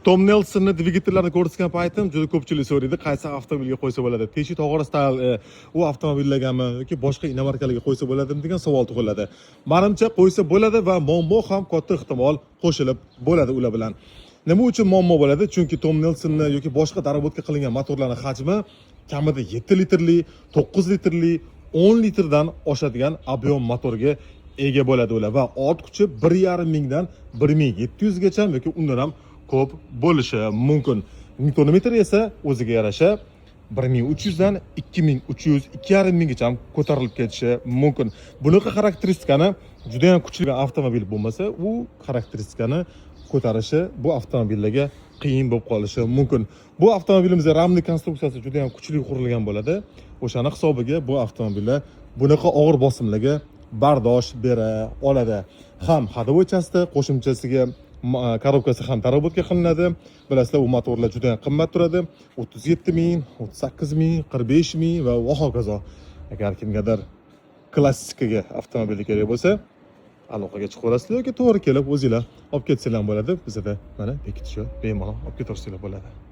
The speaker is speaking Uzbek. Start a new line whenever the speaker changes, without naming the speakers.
Tom Nelsonni dvigatellarini ko'rsatgan paytim juda ko'pchilik so'raydi, qaysi avtomobilga qo'ysa bo'ladi, Teshi Tog'ora style u avtomobillargami yoki boshqa inomarkalarga qo'ysa bo'ladimi degan savol tug'iladi. Manimcha, qo'ysa bo'ladi va muammo ham katta ehtimol qo'shilib bo'ladi ular bilan. Nima uchun muammo bo'ladi? Chunki Tom Nelsonni yoki boshqa доработка qilingan motorlarni hajmi kamida 7 litrli, 9 litrli, 10 litrdan oshadigan объем motorga ega bo'ladi ular va ot kuchi 1,5 mingdan 1700 gacha yoki undan ham ko'p bo'lishi mumkin. Nyutonmetr esa o'ziga yarasha 1300 dan 2300, 2,5 minggacha ham ko'tarilib ketishi mumkin. Bunaqa xarakteristikani juda ham kuchli avtomobil bo'lmasa, u xarakteristikani ko'tarishi bu avtomobillarga qiyin bo'lib qolishi mumkin. Bu avtomobilimizda рамный konstruksiyasi juda ham kuchli qurilgan bo'ladi. O'shani hisobiga bu avtomobillar bunaqa og'ir bosimlarga bardosh bera oladi. Ham ходовой части qo'shimchasiga коробка si ham доработка qilinadi. Bilasizlar, u motorlar juda ham qimmat turadi: 37 ming, 38 ming, 45 ming va hokazo. Agar kimgadir klassikaga avtomobil kerak bo'lsa, aloqaga chiqaverasizlar yoki to'g'ri kelib o'zinglar olib ketsanglar ham bo'ladi. Bizada mana bekitishi, bemalol olib ketaversanglar bo'ladi.